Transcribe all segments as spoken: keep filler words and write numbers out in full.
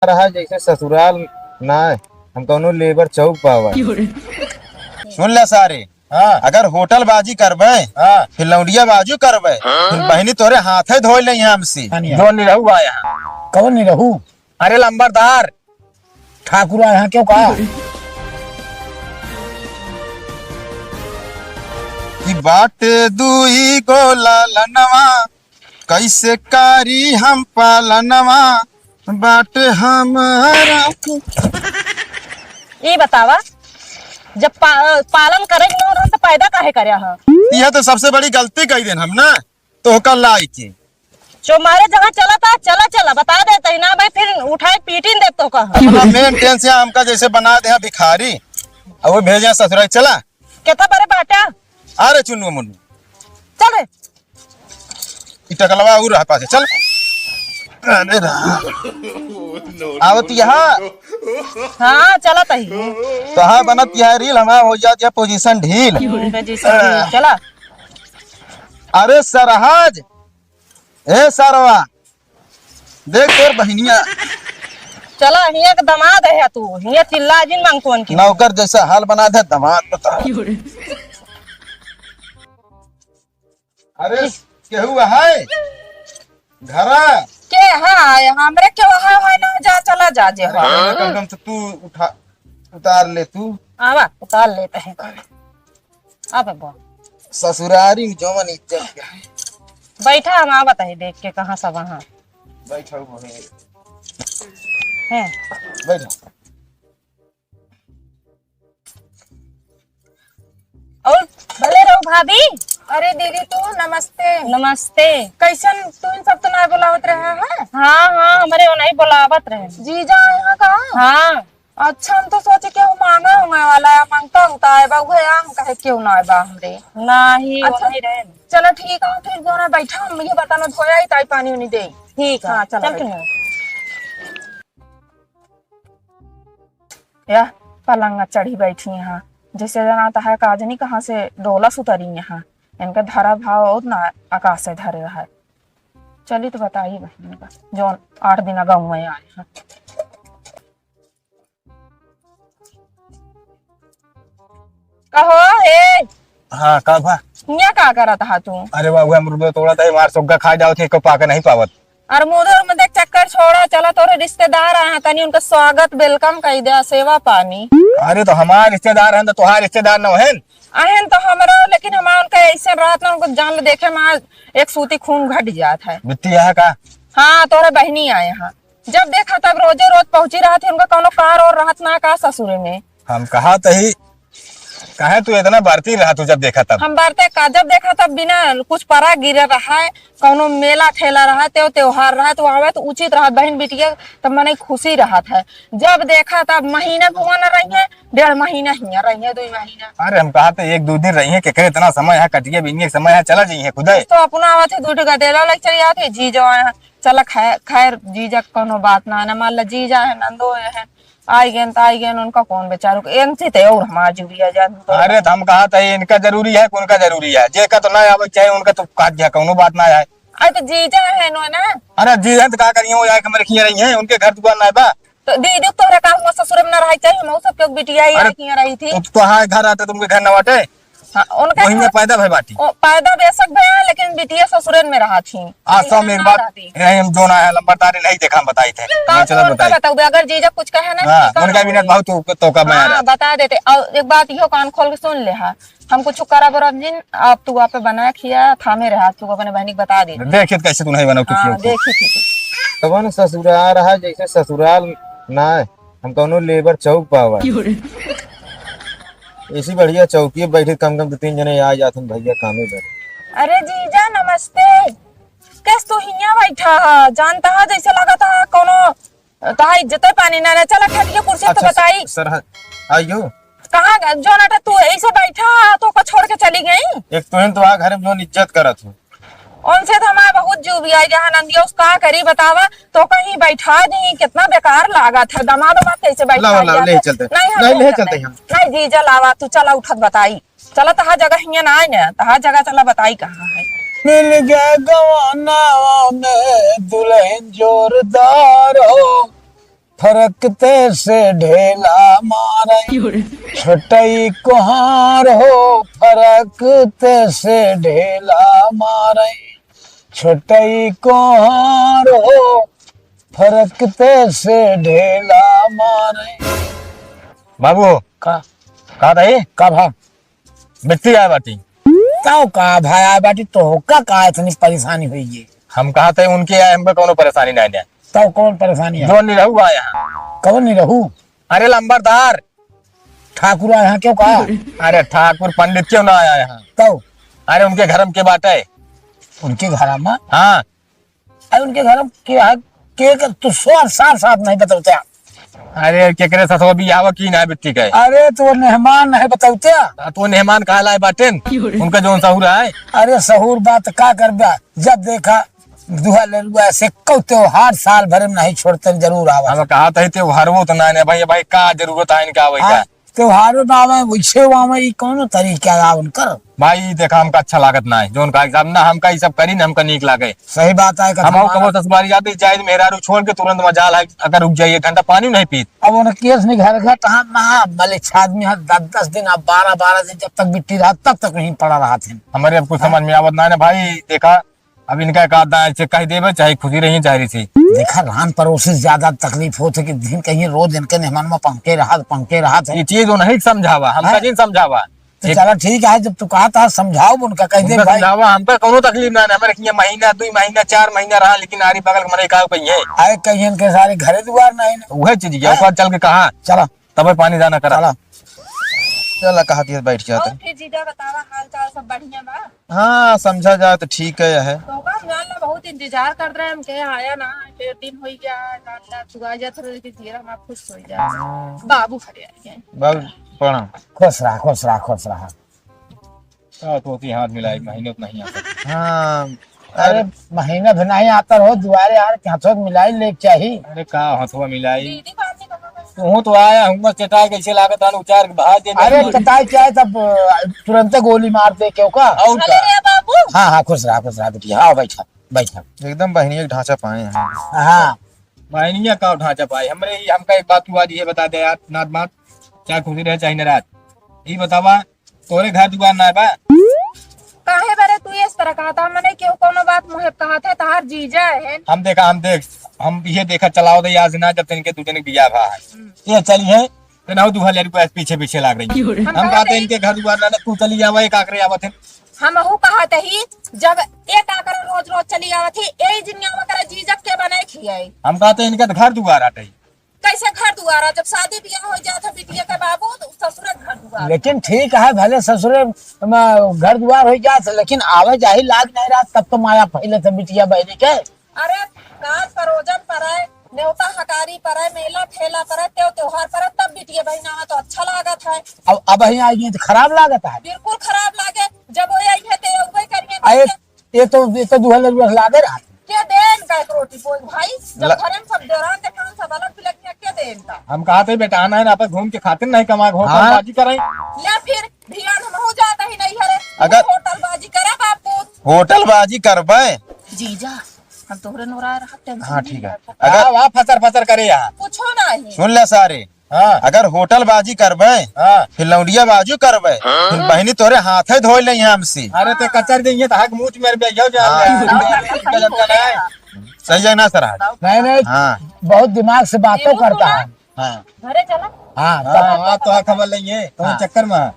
रहा जैसे ससुराल ना, हम कौनो लेबर चौक पावा। सुन ले सारे, हाँ। अगर होटल बाजी करबे, हाँ। फिर लौंडिया बाजू करबे, हाँ। फिर बहिनी तोरे हाथे धोए ले यहाँ हमसे। हाँ, नहीं। जो निरहू बा यहाँ। कौन निरहू? अरे लंबरदार। ठाकुर आए हैं क्यों कहा? कि बाटे दुई गो लालनवा, कैसे कारी हम पालनवा, बाटे हमारा। ई बतावा, जब पा-, पालन करे के न रहा, तो पैदा काहे करे ह? यह तो सबसे बड़ी गलती कही देन हम ना, तो ओकर लाई के। जो मारे जहाँ चला था, चला, चला, बता देते ही ना भाई, फिर उठाए पीटिन दे तो कहा। अपना मेंटेन से हमका जैसे बना दे हैं भिखारी, और वो भेजे ससुराल, चला। केथा बरे बाटा? अरे चुन्नू मुन्नू। चल रे। ई टकलवा और रहा पाछे, चल। अरे राम। आवत यहाँ। हाँ, चलत ही। तो हाँ, बनत यहाँ रील, हमारा हो जात या पोजीशन ढील। हम्म, पोजीशन ढील, चला। अरे सरहज, ए सरवा, देख तोर बहिनिया। चला, हियाँ के दमाद है तू, हियाँ चिल्ला जिन मांगतुअन की। नौकर जैसा हाल बना दे दमाद, बता। अरे, केहू है घरा? के है? हमरे केहू है, है ना, जा, चला जा, जे अरे, हो। कम से कम तो तू उठा, उतार ले तू। आवा, उतार लेते हैं। अब बोल। ससुरारी में जवन इज्जत है। बैठा, हम आवत है देख के कहाँ सब वहाँ। बैठा हुआ है। हैं। बैठा। और भले रहो भाभी। अरे दीदी तू नमस्ते। नमस्ते। कैसन तू इन सब तो ना बुलावत रहा है? हाँ, हाँ, हमरे ओनही बुलावत रहे। जीजा आए हैं का? हाँ। अच्छा, हम तो सोचे केहू मांगा होने वाला है, मांगता होता है बा, उहे हम कहे केहू ना आए बा हमरे। नाही, अच्छा, ओनही रहे। चलो ठीक है, फिर जो ना बैठा, हम ये बताना धोया ही ताई पानी उनी दे। ठीक है, हाँ, चलो चल बैठा। के। यह पलंग चढ़ी बैठी यहाँ, जैसे जनाता है काजनी कहाँ से डोलस उतरी यहाँ। इनका धरा भाव और ना आकाश से धरे रहा है। चली तो बताई बहन का, जो आठ दिन गाँव में आए हैं। कहो, ए। हाँ, का भा? हियाँ का करत हा तू? अरे बाबू, अमरूद तोड़त है, मार सुग्गा खा जावत है, को पाके नहीं पावत। अरे मुदर में देख, चक्कर छोड़ा, चला तोरे रिश्तेदार आए हैं, तनी उनका स्वागत, welcome कही दे, सेवा पानी। अरे तो हमार रिश्तेदार हैं, तो तोहार रिश्तेदार न हैं? अहन तो हमरा, लेकिन हमार उनका ऐसे रात में उनको जान ले देखे में आज एक सूती खून घट जात है। बिट्टी है का? हाँ, तोरे बहनी आए हैं। जब देखा तब रोजे रोज पहुंची रहत ही, उनका कौनो कार और रहत ना का ससुरे में। हम कहा तही, काहे तू इतना बरती रहा तू जब देखा तब? हम बरते का, जब देखा तब बिना कुछ परा गिरे रहा है, कौनो मेला ठेला रहा, त्यो त्योहार रहा, तो आवे तो उचित रहा, बहन बिटिया तब मने खुशी रहत है। जब देखा तब महीना भुआ न रही है, डेढ़ महीना हियाँ रही है, दुई महीना। अरे हम कहा तो एक दो दिन रही है, केकरे इतना समय है, कटिया बीनिया के समय है, चला जाइए खुदे। तो अपना आवत है, दू ठो गदेला लग चली जात है, जी जो आए हैं। चला खै-, खैर, जीजा के कौनो बात ना है ना, मान ला जीजा है, नंदो है, आई गए तो आई गए, उनका कौन बेचारू के, इनसे तो और हमार जुड़िया जान तो। अरे तो हम कहा था, इनका जरूरी है, कौन का जरूरी है, जे का तो ना आवे चाहे, उनका तो काट दिया, कौनो बात ना है। अरे तो जीजा है नो ना। अरे जीजा तो का करिए, वो आके हमारे खिया रही हैं, उनके घर दुकान ना बा। तो दीदी तोहरा का हुआ ससुर में ना रही चाहिए, हम सब के बिटिया ही अरे आई खिया रही थी। तो, तो हाँ, घर आते तुमके घर ना बाटे। हाँ, उनका वही में घर पैदा भय बाटी। ओ, पैदा बेशक भय है, लेकिन बिटिया ससुरन में रहा थी। आज तो हम एक बात, रहती। नहीं, हम जो ना है, लंबरदारी नहीं देखा, हम बताई थे। का मैं चला कौन का बताई। बताऊबे? अगर जीजा कुछ कहे ना, हाँ, ठीक है, उनका भी ना वही। बहुत तो, तो का मैं हाँ, रहा। बता देते। और एक बात यो कान खोल के सुन ले, हाँ, हम कुछ करब उरब जिन, अब तू आप बना खिया, थामे रहा, तू अपने बहनी के बता दे। देखिए कैसे तू नहीं बनाओ, तू हाँ, क्यों? देखी थी। तब ना ससुराल रहा, जैसे ससुराल ना है। हम कौनो लेबर चौक पावा। ऐसी बढ़िया चौकी बैठे, कम कम दो तीन जने आ जात हम भैया कामे पर। अरे जीजा नमस्ते। कैस तू हियाँ बैठा है? जानता है जैसे लगा था कौनो तहा इज्जत पानी ना रहे। चला ठटिया कुर्सी तो अच्छा, बताई। सर, हाँ, आइयो। कहाँ ग-, जोन अटा तू ऐसे बैठा है तो को छोड़ के चली गई? एक तो है तो आ घर में जोन इज्जत करत हो। उनसे तो हमारा बहुत जीव भी आई रहा नंदिया, उस का करी बतावा, तो कहीं बैठा नहीं, कितना बेकार लागत है, दमाद उमाद कैसे बैठा लावा, लावा, दिया ले है? चलते। नहीं, हम नहीं, नहीं ले चलते। चलते हम। नहीं, जीजा लावा, तू चला उठत बताई। चला तहा जगह हियाँ ना आए ना, तहा जगह चला बताई कहाँ है। मिल गया गवाना में दुल्हन जोरदार हो। फरकते से ढेला मारे। छोटई कोहार हो, फरकते से ढेला मारे। छोटई कोहार हो, फरकते से ढेला मारे। बाबू। का? का रही? का भा? बिट्टी आए बाटी। तौ का भाई आए बाटी, तोहका का इतनी परेशानी हुई है? हम कहा थे उनके आए, हमका कौनो परेशानी नहीं है। तौ कौन परेशानी है? जो निरहू आया है। कौन निरहू? अरे लंबरदार। ठाकुर आया है क्यों का? अरे ठाकुर पंडित क्यों ना आया है? तौ? अरे उनके घर में के बाटे? उनके घर में? हाँ। अरे उनके घर के, के, के तू साफ, साफ, साफ नहीं बतौते। अरे केकरे ससुर बियाह की ना बिट्टी के? अरे तो मेहमान नहीं बतौते। आ, तो मेहमान कहा लाए बाटेन? उनका जौन सहूर है। अरे सहूर बात का करबा, जब देखा दुहा लरुआ से कौ त्योहार साल भर में नहीं छोड़ते, जरूर आवा। हम कहा था त्योहार वो तो ना, ना भाई, भाई का जरूरत है इनका आवे का? हाँ। त्योहारों में आवे, वैसे आवे, ई कौनो तरीका आवे उनकर? भाई, देखा, हमका अच्छा लागत ना है, जौन का हिसाब ना, हमका ई सब करी ना, हमका नीक लागे। सही बात है, हम कथा कबो ससुरारी जाते, जाए मेहरारू छोड़ के तुरंत मजाल है, अगर रुक जाइए, एक घंटा पानी नहीं पीत। अब उन्हें केस नहीं घर घर, तहाँ महा मलिच्छा आदमी है, दस दस दिन, अब बारह बारह दिन, जब तक बिट्टी रहा, तब तक वहीं पड़ा रहा थे। हमारे अब कुछ हाँ। समझ में आवत ना है ना भाई, देखा, अब इनका का दाएं से कह देबे, चाहे खुशी रही, चाहे रिसी। देखा, रान पड़ोसी से ज्यादा तकलीफ होत है कि दिन कहीं रोज इनके मेहमान में पंके रहत, पंके रहत है। ये चीज उन्हीं के समझावा, हमका हाँ। जिन समझावा। तो एक चला ठीक है, जब तू कहा था समझाओ उनका, कह दे उनका भाई। समझावा, हमका कौनो तकलीफ ना है, हमारे किया महीना, दुई महीना, चार महीना रहा, लेकिन आरी बगल के मरे का कहीं है। आए कहीं इनके सारे घरे दुआर नहीं ना। वह चीज है, हाँ। ऊपर चल के कहा। चला। तबे पानी दाना करा। चला। चला, कहा दिया, बैठ जाते। और फिर जीजा बतावा, हाल चाल सब बढ़िया बा? हाँ, समझा जाए तो ठीक है, है। तो का हम जान ला, बहुत इंतजार कर रहे हैं, हम के आया ना, ढेर दिन हो गया, जान ला, तू आ जात रहे कि जीरा हमार खुश हो जा। हाँ। बाबू खड़े आ गए। बाबू, प्रणाम। खुश रहा, खुश रहा, खुश रहा। का तो होती हाथ मिलाई, महीने तो नहीं आता। हाँ, अरे, अरे, महीना भी नहीं आता रहो, दुआरे यार, के हाथों मिलाई ले चाही। अरे, का हाथवा मिलाई? दीदी, बात नहीं करना। तू तो आया, हुआ चटाई कैसे लागत है, उचार के बाहर दे दे। अरे, चटाई क्या है, तब, अ, तुरंते गोली मार दे, क्यों का? और चले का? रे बाबू। हाँ, हाँ, खुश रहा, खुश रहा, बिटिया, हाँ, बैठा, बैठा। एकदम बहनिया के ढांचा पाए हैं। हाँ। बहनिया का ढांचा पाए? हमरे ही, हमका एक बात तू आज ये बता दे यार, नाथ मात, चाहे खुशी रहे, चाहे नाराज। ये बतावा, तोरे घर दुआर ना बा? काहे बरे तू इस तरह कहता? मने केहू कौनो बात मुहे कहत है, तहार जीजा है। हम देखा, हम देख, हम ये देखा चलाओ दे यार ना, जब तक इनके दू जने के बियाह भा है। हम्म। ये चली है, तो ना दुहा लड़की ऐसे पीछे पीछे लाग रही है। हम हम कहते कहते इनके घर दुआर ना, तू चली जावा, एक आकरे आवत है। हम हु कहत ही, जब एक आकरे रोज रोज चली आवत ही, यही जिन आवा करे जीजा के बने खियाई। हम कहते इनके घर दुआर हटे। कैसे घर दुआर? जब शादी बियाह हो जात है बिटिया के बाबू, तो ससुरे घर दुआर। लेकिन ठीक है, भले ससुरे में घर दुआर हो जात है, लेकिन आवे जाही लाग नहीं रहा, तब तो माया पहले से बिटिया बहनी के। अरे, काज परोजन परे, नेवता हकारी परे, मेला ठेला परे, त्यों त्योहार परे, तब बिटिया बहन आवे तो अच्छा लागत है। अब, अब ही आएगी तो खराब लागत है। बिल्कुल खराब लागे, जब वो आई है तो ये उबे करिए। अरे, ये तो, ये तो दुहा लरुआ लागे रहा। के देन का एक रोटी पोई भाई, जब ल- घरे में सब देवरान जेठान सब अलग बिलग है, के देन का? हम कहा थे बेटा, आना है ना, अपन घूम के खातिर नहीं कमा, हाँ। होटलबाजी करें। ले फिर, भियान हम हो जाता ही नहीं हरे। अगर होटलबाजी करे बापू। होटलबाजी करबे। जीजा, हम तोहरे नोरा रहत tension हाँ, नहीं ठीक है। लेता। अगर वाह, वाह, फसर फसर करे यहाँ। कुछो नहीं। सुन ले सारे, हाँ। अगर होटलबाजी करबे, हाँ। फिर लौंडियाबाजी करबे, हाँ। फिर बहनी तोरे हाथे धोई ले हमसे। अरे ते कचर देंगे तो हक मूछ मेरे पे जाओ जा। हाँ। सही है ना सर? नहीं, नहीं, हाँ। बहुत दिमाग से बातों करता है। हाँ। घरे चला। हाँ, हाँ, तब हाँ, तो हक हमारे लेंगे, तो हाँ। चक्कर में।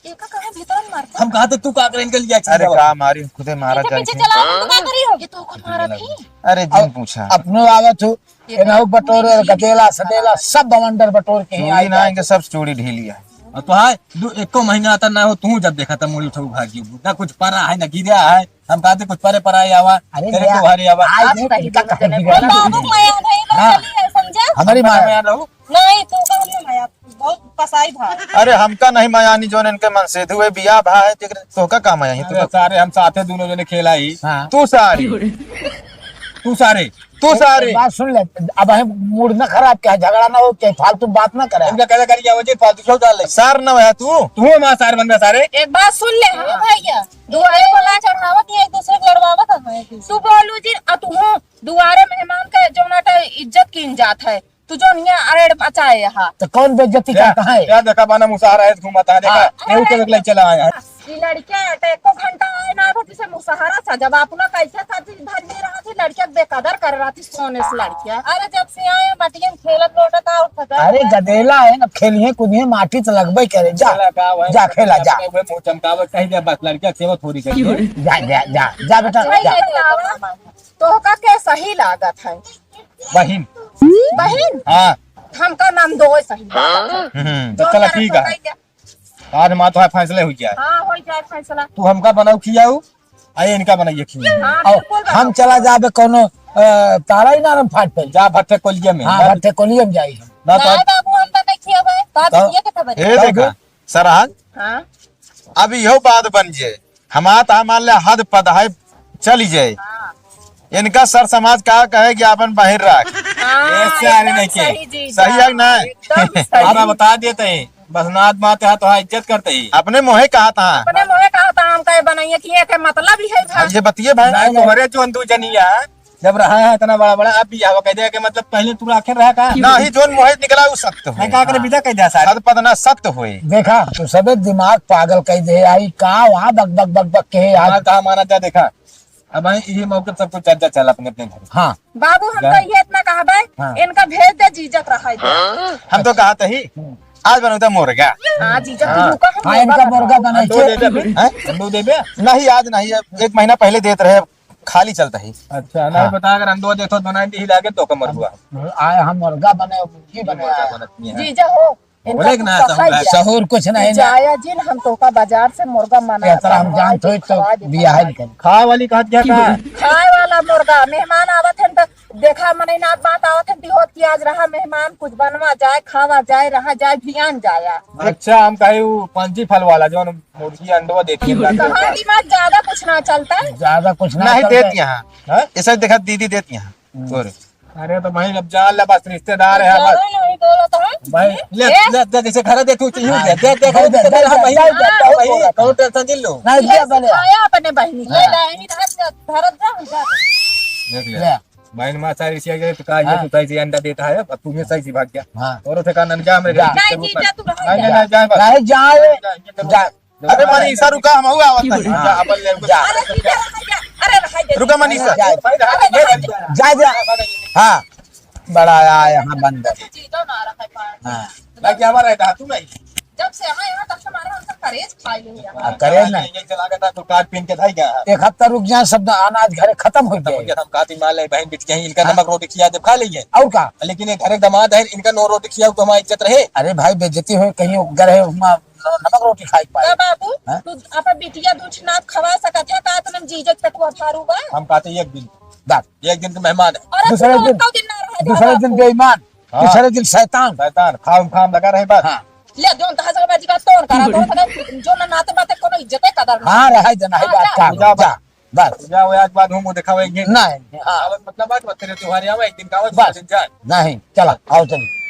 एका काहे भीतर में मारता? हम कहा थे तू का करें इनके लिए अरे का मारी, खुदे मारा पीछे, जाए पीछे थे। चला, तू का करी हो? ये तो खुद मारा थी। अरे जिन अब पूछा। अपनो आवत हो, ये एनहु तो बटोर, पूरी गदेला, सदेला, सब बवंडर बटोर के ही चूड़ी आई ना जाए। आएंगे, सब चूड़ी ढीली है। और तो हाय, दू, एको महीना आता ना हो, तू जब देखा था मुड़ी उठो भागी, ना कुछ परा है, ना गिरा है। हम कहते कुछ परे पराए आवा, अरे तेरे भैया, को हरे आवा। आज आज नहीं तक इनका इनका कहीं कहीं गिरा। बाबू माया नहीं, हाँ। चलिए, समझा? हमारी माँ। माया रहू। नहीं, तू का नहीं माया, बहुत पसाई भाई। अरे हमका नहीं माया नहीं, जोन इनके मन से धुए बिया भाई, तेरे तोहका का माया ही, तू अरे तो सारे हम साथे दोनों जने खेला ही। हाँ। तू सारे। तू सारे। तू सारे। एक बात सुन ले, अब हम मूड ना खराब, क्या झगड़ा ना हो, क्या फालतू बात ना करे। इनका कैसे करी क्या वजह फालतू क्यों डाल ले? सार ना है तू। तू हमारा सार बन गया सारे। एक बात सुन ले, हाँ भैया, दुआरे बोला चढ़ावत ही एक दूसरे को लड़वावत है। तू बोलू जी, आ तू हो दुआरे मेहमान के जौना टा इज्जत कीन जात है। तू जो निया अरेड़ मचाए हा। तो कौन बेइज्जती क्या? करता है? क्या देखा बाना मुसहरा है, घूमता है, देखा? हाँ। केहू के देख ले चला आया है। ई लड़किया अटे एको घंटा आए ना, तो जिसे मुसहरा सा, जब अपना कैसे साथी धरनी रहा थी, लड़किया बेकदर कर रहा थी, सोने से लड़किया। अरे जब से आए मटियन खेलत लौटत आओ, खबर अरे है। गदेला है ना, खेलिए कूदिए, माटी तो लगबे करे। जा, खेला का वही जा खेला, जा। अपने वही मुंह चमकावत कही दे, बस लड़किया सेवा थोड़ी करी है। जा, जा, जा, जा बेटा, सही जा। है, लावा। तोहका के सही लागत है? बहिन। बहिन? हाँ। हमका नंदोय सही लागत है। हम्म, तो जो चला करे ठीक तो है। कही दे। आज हमार तोहार फैसले हो जाए। हाँ, हो जाए फैसला। तू हमका बनाऊ खियाऊ, आ ये इनका बनाइए खियाऊ। हाँ, और बिल्कुल हम बनाऊ। चला जाबे कोनो, अ, तारा ही नारम फाट पे। जा भट्टे कोलिया में। हाँ, ना भट्टे कोलिया में जाई हम। ना तो ना बाबू, हम तो नहीं खियाबे। बात तो ये के खबर ए है। देखा, सरहज, हाँ। अब इहो बात बन जे, हमार तो मान ले हद पद है, चली जाए। हाँ। इनका सर समाज का कहे कि आपन बाहर रख। हाँ, ऐसे आने एकदम नहीं के। सही जी, सही है कि नहीं? एकदम सही। आप बता देते हैं, बस नात बात है तो हाँ इज्जत करते ही। अपने मोहे कहा था। अपने मोहे कहा था, हम कहे बनाइए कि ये के मतलब ही है था। ये बतिए भाई। नहीं, नहीं। तोहरे जो अंदू जनिया, जब रहा है इतना बड़ा बड़ा, अब भी आवा कह दे के मतलब पहले तू आखिर रहा का? ना ही जोन मोहे निकला उ सत्य होए। नहीं, का करे विदा कह दिया सारे। सत पद ना सत्य होए। देखा, तू सबे दिमाग पागल कह दे, आई का वहाँ बक बक बक बक के आज। हमार कहा माना जा देखा। अब आई यही मौके सब कुछ चर्चा चल अपने अपने घर। हाँ। बाबू, हम जा। तो ये इतना कहबे, हाँ। इनका भेज दे, जीजक रहा है। हम तो कहा तही, हम्म। आज बनौता मुर्गा। हाँ, जीजक हाँ। तू रुका, हम हाँ, मुर्गा इनका बनाओ। मुर्गा बनाई अंडो के। दे दे, हैं? अंडो दे दे। नहीं, आज नहीं, अब एक महीना पहले देत रहे, खाली चलता ही। अच्छा, नहीं हाँ। बता, अगर अंडो देतो, बनाई दी लागे तो कमर हुआ। आए हम मुर्गा बने, मुर्गी बने। मुर्गा बनत नहीं है। जीजा हो, बोले कि ना, सहूर कुछ नहीं ना। जाया जिन, हम तोका बाजार से मुर्गा मंगा के हम जानत होई तो बियाह नहीं करी। खाए वाली कहत क्या का? खाए वाला मुर्गा, मेहमान आवत हैं तो देखा, मनई नात बात आवत हैं, होत कि आज रहा मेहमान, कुछ बनवा जाए, खावा जाए, रहा जाए, भियान जाया। अच्छा, हम कहे उ पंछी फल वाला, जौन मुर्गी अंडवा देती है, कहाँ दिमाग ज्यादा कुछ ना चलता है। ज्यादा कुछ ना नहीं चलता है। देती यहाँ। हाँ? ऐसा देखा दीदी देती यहाँ। हम्म। और अरे तो भाई, अब जान ले, बस रिश्तेदार है, बस। चलो, नहीं बोलो तो हम। भाई, ले, ए? ले, दे, जैसे घर दे तू, चाहिए, हाँ। दे, दे, दे, दे, दे, दे, दे, दे, भाई, दे, दे, भाई, दे, कौन tension जिन लो? नहीं, ये दे, बोले। सिखाया अपने बहिनी, ले, हाँ। ले, नहीं धरत जा, धरत जा, हम जा। देख ले। ले। बहन माँ सारी इसी आगे तो कहा, ये हाँ। तो सही से अंडा देता है, अब तुम्हें सही से भाग गया। हाँ। और उसे कहा, "नन जा, हमरे घर जा। के नहीं, जीजा, तू रहा नहीं, जा। नहीं, नहीं, जा, बस। नहीं, जा, जा, जा, जा।" अरे मनीषा, रुका, हम हुआ आवत है। हाँ। जा, अपन ले, रुका। जा। अरे जीजा, रहा जा। अरे रहा जा। रुका मनीषा। जा, जा, जा। हाँ, बड़ा आया यहाँ बंदर। जीजा ना रहा है पानी। हाँ। भाई, क्या बात है, तू नहीं? जब से आए हैं, तब से हमारा हमसे करेज खाई नहीं है। आ, करेज नहीं। ये चला गया था, तो काट पीन के था ही क्या? एक हफ्ता रुक जाए, सब अनाज घरे खत्म हो खत्म हो जाए। गया, हम काती मार ले, बहन बिटिया, इनका हाँ। नमक रोटी खिया दे, खा लेंगे। और का? लेकिन ये घरे दामाद है, इनका नौ रोटी खियाओ तो हमारी इज्जत रहे। अरे भाई, बेइज्जती हो, कहीं घर है, वहाँ नमक रोटी खाई पाए। का बाबू, हाँ? तू अपन बिटिया दूछ नात खवा सकत है, का इतना जीजक तक वो भारू बा? हम कहते एक दिन, बात। एक दिन के मेहमान है। अरे दूसरे तू दिन, कौ दिन ना रहे दूसरे बाबू? दिन बेईमान, हाँ। दूसरे दिन शैतान। शैतान, खाम खाम लगा रहे बस। हाँ। ले, जोन तहा सब बाजी बात तोन करा, तोन करा, जो ना नाते बाते कोनो इज्जते कदर ना। हाँ, रहे देना है हाँ, बात जा। का, जा, जा, बस। जा, वो आज बाद हम वो दिखावे एक दिन। नहीं, हाँ। अब मतलब आज बस तेरे त्योहार आवे, एक दिन का आवे, बस। दूसरे दिन जाए। नहीं, चला, आओ चलिए।